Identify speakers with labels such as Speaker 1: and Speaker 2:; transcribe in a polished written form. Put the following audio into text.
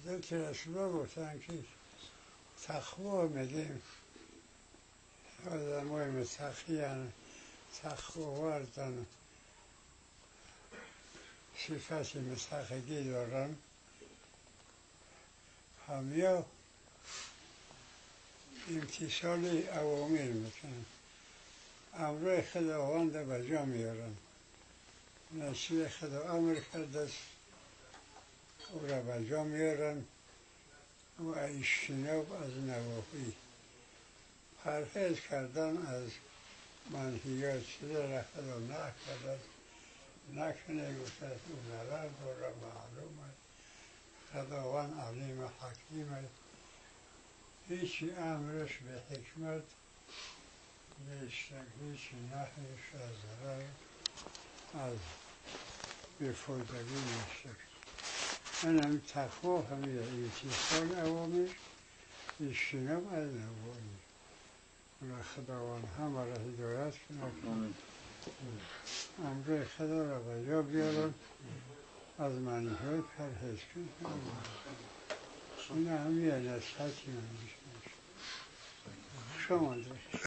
Speaker 1: حضرت رسول الله گفتن که تقوا میدیم آدمای متقی هن، تقوا صفت متقیگی دارن، همیا امتثال اوامر میکنن، امرای خداوند به جا میارن، نصیب خدا امر کرده است او را به جا میارن و اجتناب از نواهی، پرهیز کردن از منهیات، چیزی را خدا نکرده نکنه گفته او ضرر داره، معلوم است خداوند علیم حکیم است، هیچی امرش به حکمت نیست، هیچی نهیش از ضرر از بیفایدگی نیست. من هم تقوا همیه امتثال اوامر، اجتناب از نواهی. خداوند همه را هدایت کنه، امرای خدا را به جا بیارن، از منیهای پرهیز کنن. این همیه نصیحتی من میشه. خوش آمدید.